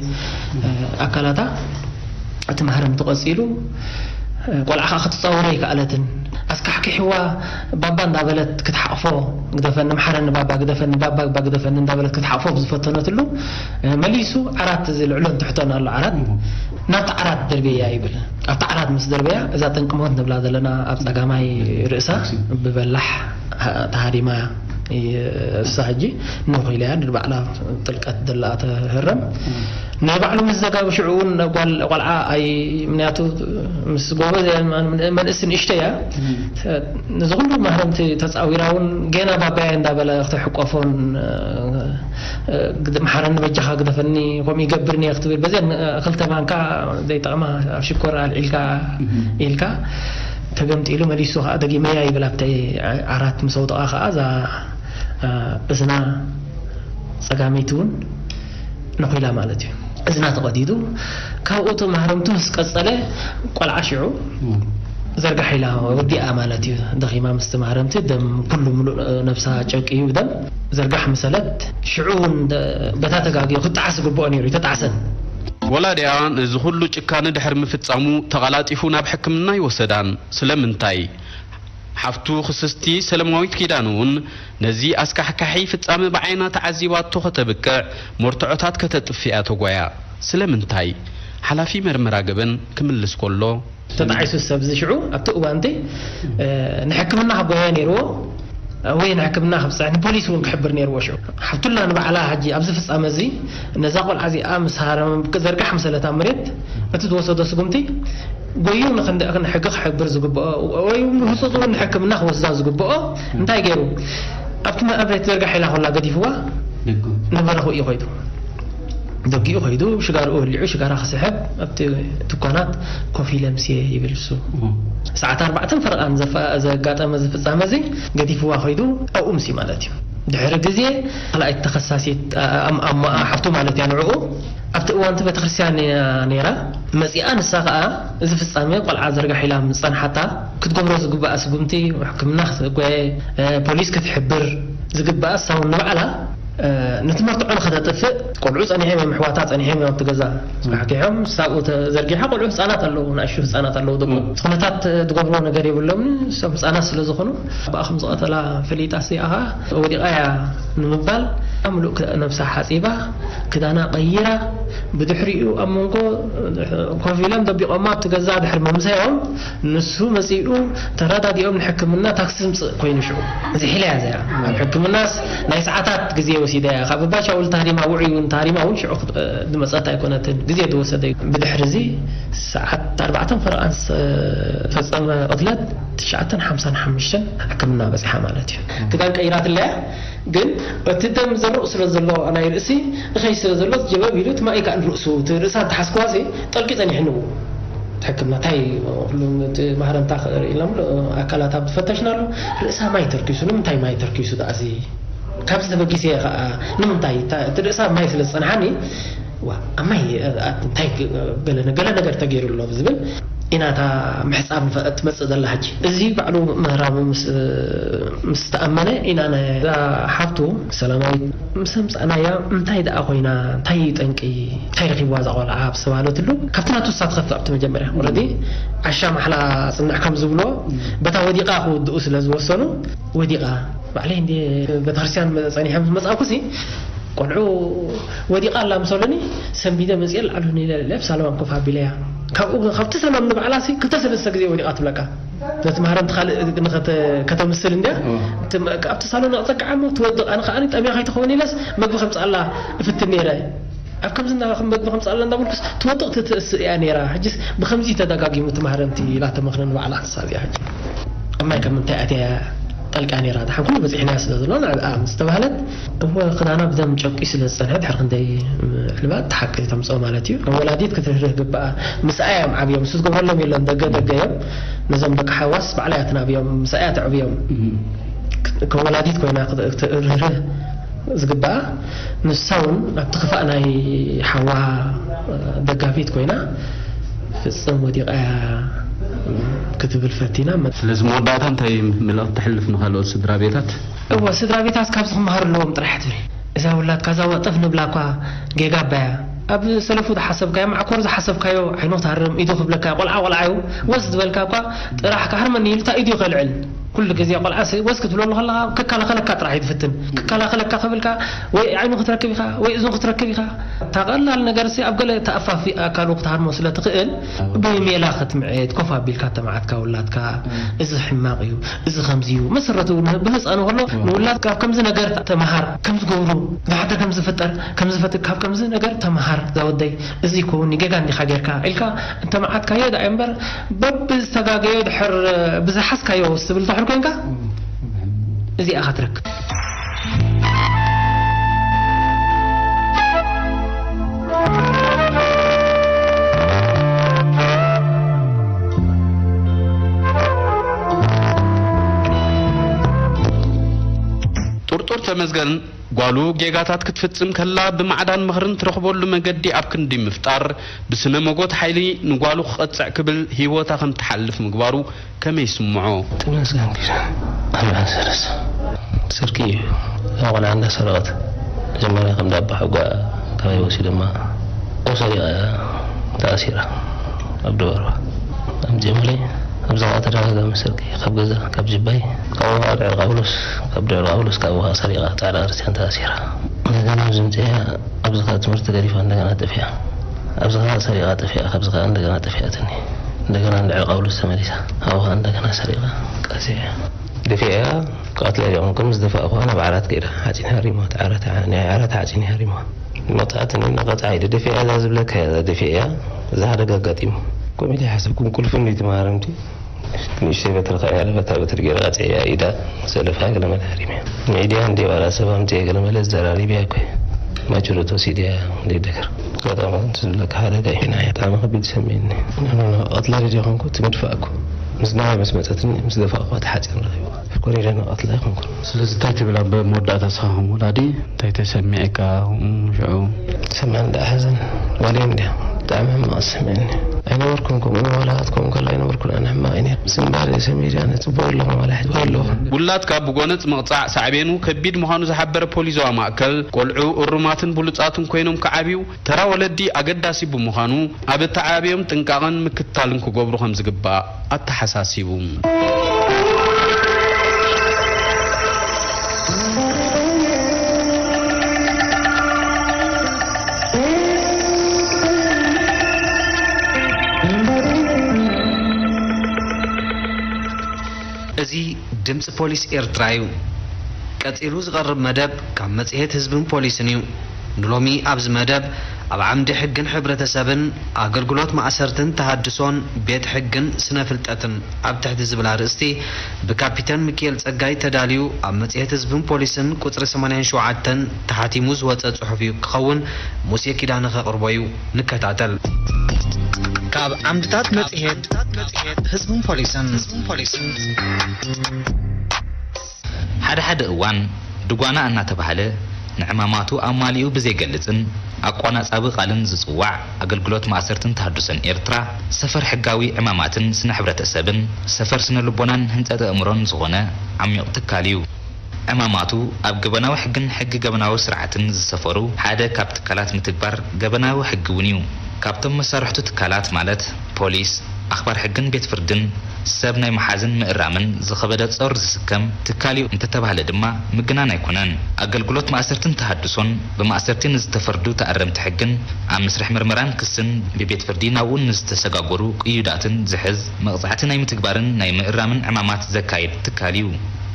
ኣካላታ እቲ ማህረምቲ ቀጺሉ፣ ቆልዓ ከዓ ክትጻወሮ ኣይከኣለትን። ኣስካሕኪሕዋ ባባ እንዳበለት ክትሓቕፎ፣ ግደፈኒ፣ ምሓረኒ ባባ፣ ግደፈኒ ባባ፣ ባባ ግደፈኒ እንዳበለት ክትሓቕፎ ብዝፈተነትሉ፣ መሊሱ ዓራት፣ እዚ ልዕሎን ትሕቶን ኣሎ ዓራት፣ ናብቲ ዓራት ደርብያ ይብል። ኣብቲ ዓራት ምስ ደርበያ፣ እዛ ጠንቂ ሞት ንብላ ዘለና ኣብ ጸጋማይ ርእሳ ብበላሕ ተሃሪማ እያ። እሳ ሕጂ ኖኽ ኢላ እያ፣ ንባዕላ ጥልቀት ደላ ተህረም። ናይ ባዕሉ ምስ ዘጋቡ ሽዑ እውን ጓል ቆልዓ ኣይ-፣ ምክንያቱ ምስ ጎበዝ እያ፣ መንእስ ንእሽተይ እያ። ነዚ ኩሉ ማህረምቲ ተጻዊራ እውን ጌና ባባየ እንዳበለ ክትሕቆፎን፣ እ፣ ግድ መሓረኒ በጃኻ ግደፈኒ፣ ከምኡ ይገብርኒ እየ ክትብል፣ በዘን፣ እ፣ ክልተ ማንካ ዘይጠቕማ ኣብ ሽኮር ኣልዒልካ ኢልካ፣ ተገምጢሉ መሊሱ ከዓ ደጊመያ ይብል። ኣብቲ ዓራት ምስ ኣውደቓ ከዓ እዛ፣ እ፣ እዝና ጸጋመይቲ እውን ነኺላ ማለት እዩ። እዝና ተቐዲዱ፣ ካብኡ እቲ ማህረምቱ ምስ ቀጸለ፣ ቆልዓ ሽዑ ዘርጋሕ ኢላ ወዲኣ ማለት እዩ። ደኺማ ምስቲ ማህረምቲ፣ ደም ኩሉ ምሉእ ነብሳ ጨቂ እዩ ደም። ዘርጋሕ ምሰለት፣ ሽዑ እውን ደ-፣ በታ ተጋግዮ ክጠዓስ ዝግብኦ ነይሩ፣ ኣይተጣዕሰን። ወላዲኣ ነዚ ኩሉ ጭካነ ድሕሪ ምፍጻሙ ተቐላጢፉ ናብ ሕክምና ይወሰዳን። ስለምንታይ? ሓፍቱ ክስስቲ ሰለማዊት ኪዳነ እውን ነዚ ኣስካሕካሒ ፍጻመ ብዓይና ተዓዚባቶ ከተብቅዕ፣ መርትዖታት ከተጥፍእ እያ ተጓያ። ስለምንታይ? ሓላፊ መርመራ ገበን ክምልስ ከሎ፣ ተጣዒሱ ሰብ እዚ ሽዑ ኣብቲ እዋን እቲ፣ እ፣ ንሕክምና ክጎየ ነይርዎ ወይ ንሕክምና ክብጽሕ ንፖሊስ እውን ክሕብር ነይርዎ። ሽዑ ሓፍቱላ ንባዕላ ሕጂ ኣብዚ ፍጻመ እዚ ነዛ ቆልዓ እዚኣ ምስ ሃረመ ዘርጋሕ ምሰለታ መሬት እቲ ዝወሰዶ ስጉምቲ ጎዩ ንኽንደ-፣ ንሕጊ ክሕብር ዝግብኦ ወይ እውን ብህጹጽ እውን ንሕክምና ክወስዳ ዝግብኦ እንታይ ገይሩ? ኣብቲ መ-፣ ኣብ ቤት ዘርጋሕ ኢላ ኮላ ገዲፍዋ ንበረኹ እዩ ከይዱ። ደጊኡ ከይዱ ሽጋርኡ ወሊዑ ሽጋራ ክስሕብ ኣብቲ ድኳናት ኮፍ ኢለ ምስየ ይብል እሱ። ሰዓት ኣርባዕተን ፈረቓን ዘፋ-፣ ዘጋጠመ እዚ ፍጻመ እዚ ገዲፍዋ ከይዱ ኣብኡ ምስዩ ማለት እዩ። ድሕሪ ግዜ ካልኣይቲ ተኸሳሲት፣ ኣ-፣ ኣም-፣ ኣም-፣ ሓፍቱ ማለት እያ ንዕኡ ኣብቲ እዋን እቲ ቤተክርስትያን እያ ነይራ። መጺኣ ንሳ ከኣ እዚ ፍጻመ ቆልዓ ዘርጋሕ ኢላ ምስ ጸንሓታ ክትገብሮ ዝግባኣ ስጉምቲ፣ ሕክምና ክትጎየ፣ እ፣ ፖሊስ ክትሕብር ዝግባኣ እሳ እውን ንባዕላ፣ እ፣ ነቲ መርትዖ ንኸተጥፍእ ቆልዑ ጸኒሖም እዮም፣ ኣሕዋታ ጸኒሖም እዮም ኣብቲ ገዛ። ኣስካሕኪሖም፣ ሳብኡ ተዘርጊሓ ቆልዑ ህጻናት ኣለዉ፣ ንኣሽቱ ህጻናት ኣለዉ ደቆም። እቲ ኩነታት ትገብሮ ነገር የብሎምን፣ እሶም ህጻናት ስለ ዝኾኑ፣ ኣባኣ ከም ዝቐተላ ፈሊጣ እዚኣ ኸኣ ወዲቓ እያ ንምባል፣ ምሉእ ክ-፣ ነብሳ ሓጺባ፣ ክዳና ቀይራ፣ ብድሕሪኡ ኣብ መንጎ ኮፍ ኢሎም ደቢቖማ ኣብቲ ገዛ ድሕሪ ምምሳዮም፣ ንሱ መጺኡ ተረዳዲኦም ንሕክምና ታክሲ ዝምጽእ ኮይኑ ሽዑ። እዚ ሒላ እያ እዚኣ። ኣብ ሕክምናስ ናይ ሰዓታት ግዜ ወሲዳ እያ። ካብ ባሻውል ታሪማ ውዑይ እውን ታሪማ እውን ሽዑ ክት-፣ ዝመጸት ኣይኮነትን። ግዜ ዝወሰደ እዩ። ብድሕሪ እዚ ሰዓት ኣርባዕተን ፈረቓን ዝተፈጸመ ቅትለት ትሽዓተን ሓምሳን ሓሙሽተን ሕክምና በጺሓ ማለት እዩ። ክዳን ቀይራትለያ፣ ግን እቲ ደም ዘርቕ ስለ ዘሎ ናይ ርእሲ፣ እኸይ ስለ ዘሎ ጀበብ ኢሉ እቲ ማይ ከኣ ንርእሱ፣ እቲ ርእሳ እንተሓዝክዋሲ ጠልቂ ጸኒሕንዎ። ሕክምና እንታይ ኩሉ እቲ ማህረምታ ክርኢ ኢልና ምሉእ ኣካላት ኣብ ዝፈተሽናሉ ርእሳ ማይ ተርኪሱ፣ ንምንታይ ማይ ተርኪሱ ደኣሲ? ካብዚ ተበጊሰ እየ ኸኣ፣ ንምንታይ? እታ-፣ እቲ ርእሳ ማይ ስለ ዝጸንሓኒ፣ ዋ፣ ኣብ ማይ፣ እ፣ እ፣ እንታይ ግ-፣ ገለ ነ-፣ ገለ ነገር ተገይሩ ኣሎ ብዝብል ኢና እታ ምሕጻብ ንፈ-፣ ትመጽእ ዘላ ሕጂ። እዚ ባዕሉ ምህራሙ ምስ፣ ምስ ተኣመነ ኢና ነዛ ሓፍቱ ሰላማዊት ምስ ኣምጻእናያ እንታይ ደኣ ኮይና፣ እንታይ እዩ ጠንቂ፣ እንታይ ረኺብዋ እዛ ቆልዓ ኣብ ዝተባህለትሉ፣ ካብቲ ናቱ እሳ ትኸፍእ ኣብቲ መጀመርያ። ኦረዲ ዓሻ ማሕላ ጽንዕ ከም ዝብሎ፣ በታ ወዲቓ ክውድኡ ስለ ዝወሰኑ፣ ወዲቓ ባዕለይ እንደ ቤተክርስትያን ጸኒሐ ምስ መጻእኩሲ፣ ቆልዑ ወዲቓ ኣላ ምስ በሉኒ፣ ሰንቢደ መጽየ ላዕሉ ንኢለ ኣብ ሳሎን ኮፍ ኣቢለያ። ካብኡ፣ ካብቲ ሳሎን ንባዕላሲ ክልተ ሰለስተ ግዜ ወዲቓ ትብለካ። ነቲ ማህረምቲ ካልእ ንኸተ-፣ ከተምስል እንድያ። እዎ። እቲ መ-፣ ኣብቲ ሳሎን ኣቕጸግዓ እሞ ትወድቕ። ኣነ ከኣ ጠምያ ከይትኸውን ኢለስ መግቢ ከምጽኣላ እፍትን ነይረ። ኣብ ከምዚ እንዳ መግቢ ከምጽኣላ እንዳበልኩስ ትወድቕ ትትእስእ እያ ነይራ። ሕጂስ ብኸምዚ ተደጋጊሙ እቲ ማህረምቲ ኢላ ተመኽነኒ ባዕላ ክሳብ እያ ሕጂ። ኣብ ማይ ከም ምንታይ ኣትያ ጠልቃ ነይራ። ደሓን ኩሉ በጺሕናዮ ስለ ዘሎ ንዕኣ ምስ ተባህለት፣ እወ ክዳና ብደም ጨቂዩ ስለ ዝጸንሐ ድሕሪ ክንደይ ዕልባ እቲ ሓቂ ተምጽኦ ማለት እዩ። ከም ወላዲት ክትርህርህ ግብኣ። ምስኣ እዮም ዓብዮም። ንሱ ዝገብረሎም የለን። ደገ ደገ እዮም። ነዞም ደቂ ሓዋስ ባዕላ እያ ትናብዮም። ምስኣ እያ ተዕብዮም። ከም ወላዲት ኮይና ክት-፣ ክትርህርህ ዝግብኣ። ንሳ እውን ኣብቲ ክፋእ ናይ ሓዋ ደጋፊት ኮይና፣ ፍጽም ወዲቓ እያ ክትብል ፈቲና። ስለዚ መወዳእታ እንታይ መልእኽቲ ተሕልፍ ንኻልኦት ስድራ ቤታት? እወ፣ ስድራ ቤታት ካብዚ ክመሃሩ ኣለዎም ጥራሕ ትብል። እዛ ውላድካ እዛ ወጠፍ ንብላ እኳ ጌጋ ኣባያ። ኣብ ሰለፉ ዝሓሰብካዮ፣ ማዕኮር ዝሓሰብካዮ ዓይኑ ክትሃርም፣ ኢዱ ክብለካ፣ ቆልዓ ቆልዓ እዩ። ወስ ዝበልካ እኳ ጥራሕ ክሃርመኒ ኢሉ እታ ኢዱ ከልዕል። ኩሉ ግዜ ቆልዓ ሲ-፣ ወስ ክትብለሉ ከለኻ ክከላኸለካ ጥራሕ እዩ ዝፍትን። ክከላኸለካ ክብልካ ወይ ዓይኑ ክትረክብ ኢኻ፣ ወይ እዝኑ ክትረክብ ኢኻ። እታ ቀላል ነገር ሲ ኣብ ገለ ተኣፋፊ ኣካሉ ክትሃርሞ ስለ ትኽእል፣ ብሜላ ክትምዕድ፣ ኮፍ ኣቢልካ ተማዓትካ ውላድካ፣ እዚ ሕማቕ እዩ፣ እዚ ከምዚ እዩ። መሰረቱ ን-፣ ብህፃኑ ከሎ ንውላድካ ካብ ከምዚ ነገር ተምሃር፣ ከም ዝገብሩ፣ ንሓደ ከም ዝፍጠር፣ ከም ዝፈት-፣ ካብ ከምዚ ነገር ተምሃር፣ ዛወደይ፣ እዚ ይከውን፣ ጌጋ እንዲኻ ጌርካ፣ ኢልካ እንተመዓትካዮ ደኣ እምበር፣ በብዝተጋገዮ ድሕር ብዝሓዝካዮ ትብል ድሕር ኮንካ፣ እዚኣ ኢኻ ትረክብ። ጥርጡር ተመስገን ጓሉ ጌጋታት ክትፍጽም ከላ ብማዕዳን ምኽርን ትረኽበሉ መገዲ ኣብ ክንዲ ምፍጣር፣ ብስነ መጎት ሓይሊ ንጓሉ ክቐጽዕ ክብል ህይወታ ከም ትሓልፍ ምግባሩ ከመይ ይስምዖ? ተመስገን ኪዳነ፣ ኣርብዓ ሰለስተ ስርቂ እዩ። እዛ ቆልዓ እንዳሰረቐት መጀመርያ ከም ዳባ ሕጓ ካባይ ወሲዶማ፣ ኣብ ሰሪቓ እያ ተኣሲራ። ኣብ ደባርባ ኣምጺኦምለይ። ኣብዚ ኸኣ ተደጋጋሚ ስርቂ፣ ካብ ገዛ፣ ካብ ጅባይ፣ ካብ ውሃ ድዕር ቃብሎስ፣ ካብ ድዕር ቃብሎስ፣ ካብ ውሃ ሰሪቓ ጻዕዳ ክርስትያን ተኣሲራ። እንደገና ኣብዚ ምጽያ፣ ኣብዚ ኸኣ ትምህርቲ ገዲፋ እንደገና ጠፊኣ። ኣብዚ ኸኣ ሰሪቓ ጠፊኣ፣ ካብዚ ኸኣ እንደገና ጠፊኣትኒ። እንደገና ንድዕር ቃብሎስ ተመሊሳ፣ ኣብኡ ኸኣ እንደገና ሰሪቓ ቀሲያ። ደፊኣያ ክቐትላ ኢለ፣ ከምዚ ደፋእኩዋ ናብ ዓራት ከይዳ፣ ሓጺን ሃሪማ፣ እቲ ዓራት፣ ናይ ዓራት ሓጺን ሃሪማ። መጽኣትኒ እናቐጽዓ ኢለ፣ ደፊኣ እዛ ዝብለካ እያ፣ እዛ ደፊኣ እያ፣ እዚ ሓደጋ ኣጋጢሙ። ከምኡ ኢለ ኣይሓሰብኩን፣ ቁልፊ እንድዩ እቲ መሃረምቲ። ንእሽተይ በትሪ ከኣ እያ፣ በታ በትሪ ገይረ ቀጺዐያ፣ ኢዳ ሰለፋ ገለ መለ ሃሪመያ። ሚድያ እንድዩ ዋላ ሰብ ኣምጺኤ ገለ መለ ዘራሪበያ እኮ እየ። ማጅሮት ወሲደያ፣ እንድዩ ደገር። ኣጋጣሚ ከምቲ ዝብለካ ሓደጋ እዩ። ናይ ብጣዕሚ ከቢድ ሰሚዕኒ። ኖ፣ ኖ፣ ኖ፣ ቀትላ ድየ ኮንኩ፣ እቲ ምድፋእ እኮ። ምስ ናይ ምስ መጸትኒ፣ ምስ ደፋእኳ፣ እቲ ሓጺን ረኺብኳ። ኮሪደና ቀትላ ኣይኮንኩን። ስለዚ እንታይ ትብል ኣብ መወዳእታ ንስኻ ከም ወላዲ እንታይ ተሰሚዕካ? እም፣ ሽዑ ተሰማኒ ደኣ ሓዘን። ጓለይ እንድያ። ብጣዕሚ ሕማቕ ተሰሚዕኒ። ኣይነበርኩን ከምኡ፣ ዋላ ኣትከውን ከላ ኣይነበርኩን፣ ኣነ ሕማቕ እዩ ነይሩ። ስምባር እየ ሰሚረ፣ ኣነ ጽቡቕ ኣለኹ፣ ዋላ ሕጂ ኣለኹ። ውላድካ ብጎነጽ ምቕጻዕ ሳዕቤኑ ከቢድ ምዃኑ ዝሓበረ ፖሊስ ዞባ ማእከል፣ ቆልዑ እሩማትን ብሉጻትን ኮይኖም ክዓብዩ ተራ ወለዲ ኣገዳሲ ብምዃኑ፣ ኣብ ኣተዓባብያኦም ጥንቃቐን ምክትታልን ክገብሩ ከም ዝግባእ ኣተሓሳሲቡ። እዚ ድምጺ ፖሊስ ኤርትራ እዩ። ቀጺሉ ዝቐርብ መደብ ካብ መጽሔት ህዝብን ፖሊስን እዩ። ንሎሚ ኣብዚ መደብ ኣብ ዓምዲ ሕግን ሕብረተሰብን፣ ኣገልግሎት ማእሰርትን ተሃድሶን፣ ቤት ሕግን ስነ ፍልጠትን ኣብ ትሕቲ ዝብል ኣርእስቲ ብካፒተን ሚኪኤል ጸጋይ ተዳልዩ ኣብ መጽሔት ህዝብን ፖሊስን ቁጽሪ ሰማንያን ሸውዓተን ተሓቲሙ ዝወጸ ጽሑፍ እዩ ክኸውን ሙሴ ኪዳነ ከቕርቦ እዩ። ንከታተል። ካብ ዓምድታት መጽሔት ህዝብን ፖሊስን። ሓደ ሓደ እዋን ድጓና እናተባህለ ንዕማማቱ ኣማሊኡ ብዘይገልጽን ኣቋናጻቢ ቃልን ዝጽዋዕ ኣገልግሎት ማእሰርትን ተሃድሶን ኤርትራ፣ ሰፈር ሕጋዊ ዕማማትን ስነ ሕብረተሰብን፣ ሰፈር ስነ ልቦናን ህንጸት ኣእምሮን ዝኾነ ዓሚቕ ትካል እዩ። ዕማማቱ ኣብ ገበናዊ ሕግን ሕጊ ገበናዊ ስርዓትን ዝሰፈሩ ሓደ ካብ ትካላት ምትግባር ገበናዊ ሕጊ እውን እዩ። ካብቶም መሳርሕቱ ትካላት ማለት ፖሊስ፣ ኣኽባር ሕግን ቤት ፍርድን፣ ሰብ ናይ ምሓዝን ምእራምን ዝኸበደ ጾር ዝስከም ትካል እዩ እንተተባህለ ድማ ምግናን ኣይኮነን። ኣገልግሎት ማእሰርትን ተሃድሶን ብማእሰርቲ ንዝተፈርዱ ተኣረምቲ ሕግን ኣብ መስርሕ ምርመራን ክስን ብቤት ፍርዲ ናብኡ ንዝተሰጋገሩ ቅዩዳትን ዝሕዝ መቕጻዕቲ ናይ ምትግባርን ናይ ምእራምን ዕማማት ዘካይድ ትካል እዩ።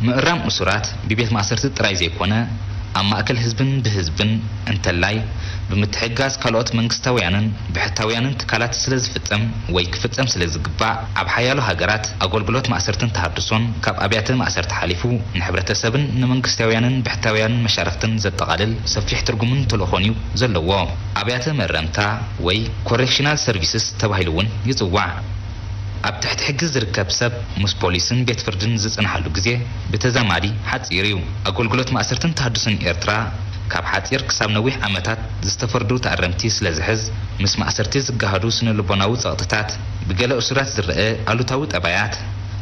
ምእራም እሱራት ብቤት ማእሰርቲ ጥራይ ዘይኮነ፣ ኣብ ማእከል ህዝብን ብህዝብን እንተላይ ብምትሕግጋዝ ካልኦት መንግስታውያንን ብሕታውያንን ትካላት ስለ ዝፍጸም ወይ ክፍጸም ስለ ዝግባእ፣ ኣብ ሓያሎ ሃገራት ኣገልግሎት ማእሰርትን ተሃድሶን ካብ ኣብያተ ማእሰርቲ ሓሊፉ ንሕብረተሰብን ንመንግስታውያንን ብሕታውያንን መሻርኽትን ዘጠቓልል ሰፊሕ ትርጉምን ተልእኾን እዩ ዘለዎ። ኣብያተ መእረምታ ወይ ኮሬክሽናል ሰርቪስስ ተባሂሉ እውን ይጽዋዕ። ኣብ ትሕቲ ሕጊ ዝርከብ ሰብ ምስ ፖሊስን ቤት ፍርድን ዝጽንሓሉ ግዜ ብተዛማዲ ሓጺር እዩ። ኣገልግሎት ማእሰርትን ተሃድሶን ኤርትራ ካብ ሓጺር ክሳብ ነዊሕ ዓመታት ዝተፈርዱ ተኣረምቲ ስለ ዝሕዝ፣ ምስ ማእሰርቲ ዝጋሃዱ ስነ ልቦናዊ ጸቕጥታት፣ ብገለ እሱራት ዝረአ ኣሉታዊ ጠባያት፣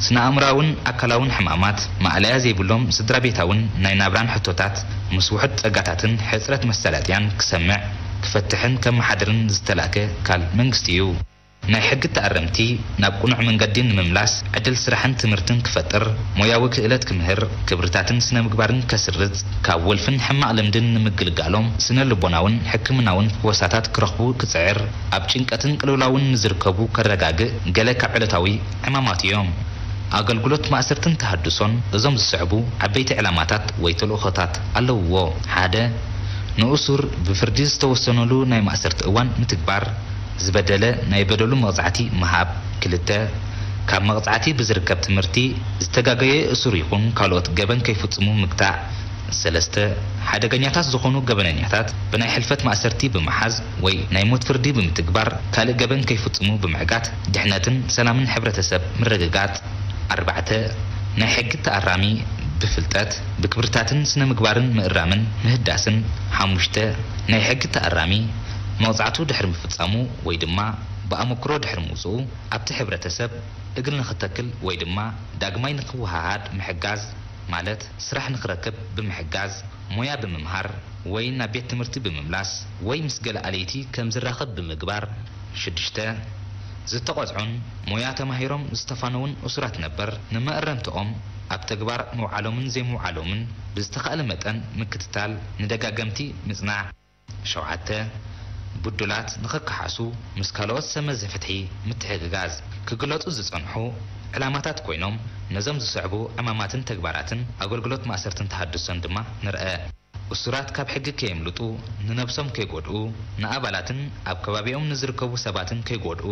ስነ ኣእምሮኣውን ኣካላውን ሕማማት፣ ማእለያ ዘይብሎም ስድራ ቤታውን ናይ ናብራን ሕቶታት፣ ምስ ውሑድ ጸጋታትን ሕጽረት መሳለጥያን ክሰምዕ፣ ክፈትሕን ከመሓድርን ዝተላእከ ካል መንግስቲ እዩ። ናይ ሕጊ ተኣረምቲ ናብ ቅኑዕ መንገዲ ንምምላስ ዕድል ስራሕን ትምህርትን ክፈጥር፣ ሞያዊ ክእለት ክምህር፣ ክብርታትን ስነ ምግባርን ከስርጽ፣ ካብ ወልፍን ሕማቕ ልምድን ንምግልጋሎም ስነ ልቦናውን ሕክምናውን ፍወሳታት ክረኽቡ ክጽዕር፣ ኣብ ጭንቀትን ቅልውላውን ንዝርከቡ ከረጋግእ ገለ ካብ ዕለታዊ ዕማማቱ እዮም። ኣገልግሎት ማእሰርትን ተሃድሶን እዞም ዝስዕቡ ዓበይቲ ዕላማታት ወይ ተልእኾታት ኣለውዎ። ሓደ፣ ንእሱር ብፍርዲ ዝተወሰነሉ ናይ ማእሰርቲ እዋን ምትግባር፣ ዝበደለ ናይ በደሉ መቕጻዕቲ ምሃብ። ክልተ፣ ካብ መቕጻዕቲ ብዝርከብ ትምህርቲ ዝተጋገየ እሱር ይኹን ካልኦት ገበን ከይፍጽሙ ምግታእ። ሰለስተ፣ ሓደገኛታት ዝኾኑ ገበነኛታት ብናይ ሕልፈት ማእሰርቲ ብምሓዝ ወይ ናይ ሞት ፍርዲ ብምትግባር ካልእ ገበን ከይፍጽሙ ብምዕጋት ድሕነትን ሰላምን ሕብረተሰብ ምርግጋጽ። ኣርባዕተ፣ ናይ ሕጊ ተኣራሚ ብፍልጠት፣ ብክብርታትን ስነ ምግባርን ምእራምን ምህዳስን። ሓሙሽተ፣ ናይ ሕጊ ተኣራሚ መቕጻዕቱ ድሕሪ ምፍጻሙ ወይ ድማ ብኣመክሮ ድሕሪ ምውጽኡ ኣብቲ ሕብረተሰብ እግሪ ንኽተክል ወይ ድማ ዳግማይ ንኽወሃሃድ ምሕጋዝ፣ ማለት ስራሕ ንኽረክብ ብምሕጋዝ፣ ሞያ ብምምሃር ወይ ናብ ቤት ትምህርቲ ብምምላስ ወይ ምስ ገለ ኣለይቲ ከም ዝራኸብ ብምግባር። ሽዱሽተ፣ ዝተቖጽዑን ሞያ ተማሂሮም ዝተፋነዉን እሱራት ነበር ንመእረምትኦም ኣብ ተግባር ምውዓሎምን ዘይምውዓሎምን ብዝተኻእለ መጠን ምክትታል፣ ንደጋገምቲ ምጽናዕ። ሸውዓተ፣ ብዱላት ንኸከሓሱ ምስ ካልኦት ሰመዚ ፍትሒ ምትሕግጋዝ። ክግለጹ ዝጸንሑ ዕላማታት ኮይኖም፣ ነዞም ዝስዕቡ ዕማማትን ተግባራትን ኣገልግሎት ማእሰርትን ተሃድሶን ድማ ንርአ። እሱራት ካብ ሕጊ ከየምልጡ፣ ንነብሶም ከይጎድኡ፣ ንኣባላትን ኣብ ከባቢኦም ንዝርከቡ ሰባትን ከይጎድኡ፣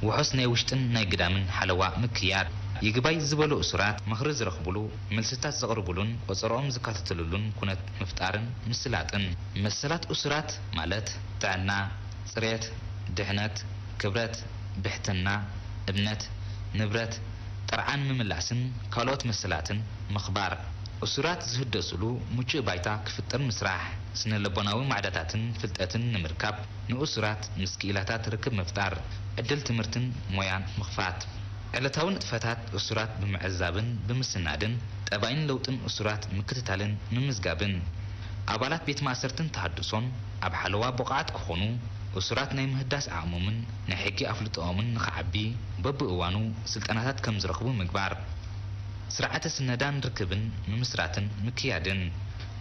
ውሑስ ናይ ውሽጥን ናይ ግዳምን ሓለዋ ምክያድ። ይግባይ ዝበሉ እሱራት ምኽሪ ዝረኽቡሉ፣ መልስታት ዘቕርቡሉን ቆጸርኦም ዝከታተሉሉን ኩነት ምፍጣርን ምስላጥን። መሰላት እሱራት ማለት ጥዕና፣ ጽሬት፣ ድሕነት፣ ክብረት፣ ብሕትና፣ እምነት፣ ንብረት፣ ጥርዓን ምምላስን ካልኦት መሰላትን ምኽባር። እሱራት ዝህደሱሉ ምቹእ ባይታ ክፍጠር ምስራሕ። ስነ ልቦናዊ ማዕዳታትን ፍልጠትን ንምርካብ ንእሱራት ምስ ክኢላታት ርክብ ምፍጣር። ዕድል ትምህርትን ሞያን ምኽፋት። ዕለታዊ ንጥፈታት እሱራት ብምዕዛብን ብምስናድን፣ ጠባይን ለውጥን እሱራት ምክትታልን ምምዝጋብን። ኣባላት ቤት ማእሰርትን ተሃድሶን ኣብ ሓለዋ ብቑዓት ክኾኑ፣ እሱራት ናይ ምህዳስ ዓቕሞምን ናይ ሕጊ ኣፍልጦኦምን ንኽዓቢ በብእዋኑ ስልጠናታት ከም ዝረኽቡ ምግባር። ስርዓተ ስነዳን ርክብን ምምስራትን ምክያድን።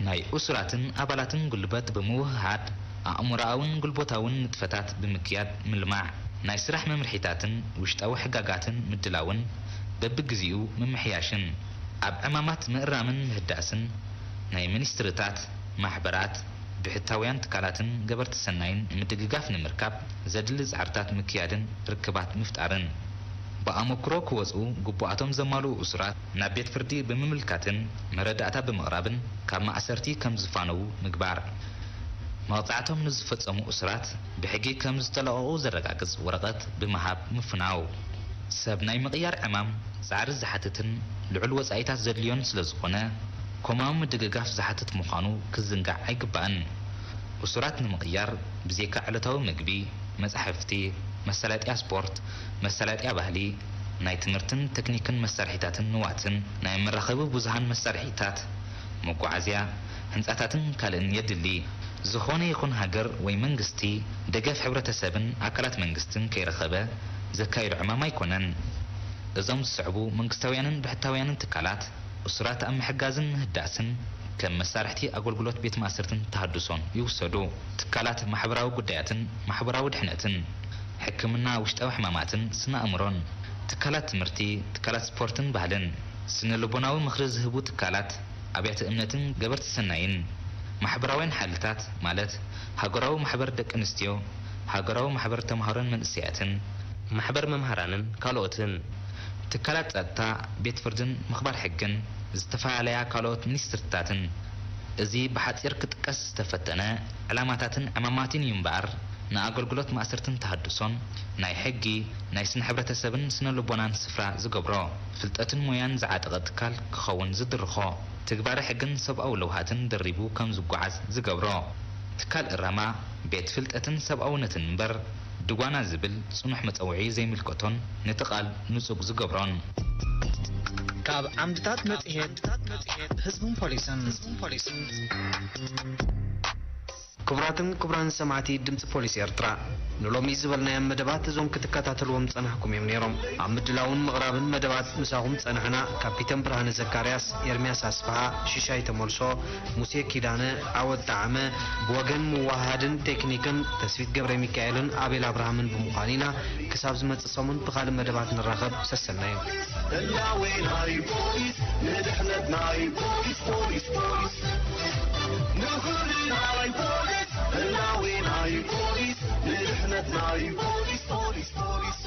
ናይ እሱራትን ኣባላትን ጉልበት ብምውህሃድ ኣእምሮኣውን ጉልበታውን ንጥፈታት ብምክያድ ምልማዕ። ናይ ስራሕ መምርሒታትን ውሽጣዊ ሕጋጋትን ምድላውን በብግዜኡ ምምሕያሽን። ኣብ ዕማማት ምእራምን ምህዳስን ናይ ሚኒስትርታት፣ ማሕበራት፣ ብሕታውያን ትካላትን ገበርቲ ሰናይን ምድግጋፍ ንምርካብ ዘድሊ ጻዕርታት ምክያድን ርክባት ምፍጣርን። ብኣመክሮ ክወጽኡ ግቡኣቶም ዘማልኡ እሱራት ናብ ቤት ፍርዲ ብምምልካትን መረዳእታ ብምቕራብን ካብ ማእሰርቲ ከም ዝፋነዉ ምግባር። መቕጻዕቶም ንዝፈጸሙ እሱራት ብሕጊ ከም ዝተለቐቑ ዘረጋግጽ ወረቐት ብምሃብ ምፍናው። ሰብ ናይ ምቕያር ዕማም ጻዕሪ ዝሓትትን ልዑል ወጻኢታት ዘድልዮን ስለ ዝኾነ፣ ኮማዊ ምድግጋፍ ዝሓትት ምዃኑ ክዝንጋዕ ኣይግባእን። እሱራት ንምቕያር ብዜካ ዕለታዊ ምግቢ፣ መጻሕፍቲ፣ መሳለጥያ ስፖርት፣ መሳለጥያ ባህሊ፣ ናይ ትምህርትን ቴክኒክን መሳርሒታትን ንዋትን ናይ መራኸቢ ብዙሃን መሳርሒታት፣ መጓዓዝያ፣ ህንጻታትን ካልእን የድሊ። ዝኾነ ይኹን ሃገር ወይ መንግስቲ ደገፍ ሕብረተሰብን ኣካላት መንግስትን ከይረኸበ ዘካይዶ ዕማም ኣይኮነን። እዞም ዝስዕቡ መንግስታውያንን ብሕታውያንን ትካላት እሱራት ኣብ ምሕጋዝን ምህዳስን ከም መሳርሕቲ ኣገልግሎት ቤት ማእሰርትን ተሃድሶን ይውሰዱ። ትካላት ማሕበራዊ ጉዳያትን ማሕበራዊ ድሕነትን፣ ሕክምና ውሽጣዊ ሕማማትን ስነ ኣእምሮን፣ ትካላት ትምህርቲ፣ ትካላት ስፖርትን ባህልን፣ ስነ ልቦናዊ ምኽሪ ዝህቡ ትካላት፣ ኣብያተ እምነትን ገበርቲ ሰናይን፣ ማሕበራውያን ሓይልታት ማለት ሃገራዊ ማሕበር ደቂ ኣንስትዮ፣ ሃገራዊ ማሕበር ተምሃሮን መንእሰያትን፣ ማሕበር መምሃራንን ካልኦትን፣ ትካላት ጸጥታ፣ ቤት ፍርድን ምኽባር ሕግን፣ ዝተፈላለያ ካልኦት ሚኒስትርታትን። እዚ ብሓጺር ክጥቀስ ዝተፈተነ ዕላማታትን ዕማማትን እዩ እምበኣር፣ ንኣገልግሎት ማእሰርትን ተሃድሶን ናይ ሕጊ፣ ናይ ስነ ሕብረተሰብን ስነ ልቦናን ስፍራ ዝገብሮ፣ ፍልጠትን ሞያን ዝዓጠቐ ትካል ክኸውን ዝድርኾ፣ ትግባረ ሕግን ሰብኣዊ ለውሃትን ደሪቡ ከም ዝጓዓዝ ዝገብሮ። ትካል እራማ ቤት ፍልጠትን ሰብኣውነትን እምበር ድጓና ዝብል ጽኑሕ መጸውዒ ዘይምልከቶን ነቲ ቃል ንጹግ ዝገብሮን። ካብ ዓምድታት መጽሔት ህዝብን ፖሊስን። ክቡራትን ክቡራን ሰማዕቲ ድምፂ ፖሊስ ኤርትራ፣ ንሎሚ ዝበልናዮም መደባት እዞም ክትከታተልዎም ዝጸናሕኩም እዮም ነይሮም። ኣብ ምድላውን ምቕራብን መደባት ምሳኹም ዝጸናሕና ካፒተን ብርሃነ ዘካርያስ፣ ኤርምያስ ኣስፍሃ፣ ሽሻይ ተመልሶ፣ ሙሴ ኪዳነ፣ ዓወት ጣዕመ፣ ብወገን ምውሃሃድን ቴክኒክን ተስፊት ገብረ ሚካኤልን ኣቤል ኣብርሃምን ብምዃን ኢና። ክሳብ ዝመጽእ ሰሙን ብኻልእ መደባት ንራኸብ። ሰሰናዩ። ህላዌ ናይ ፖሊስ፣ ንድሕነት ናይ ፖሊስ፣ ፖሊስ፣ ፖሊስ። ንኽብሪ ናይ ፖሊስ፣ ህላዌ ናይ ፖሊስ፣ ንድሕነት ናይ ፖሊስ፣ ፖሊስ፣ ፖሊስ።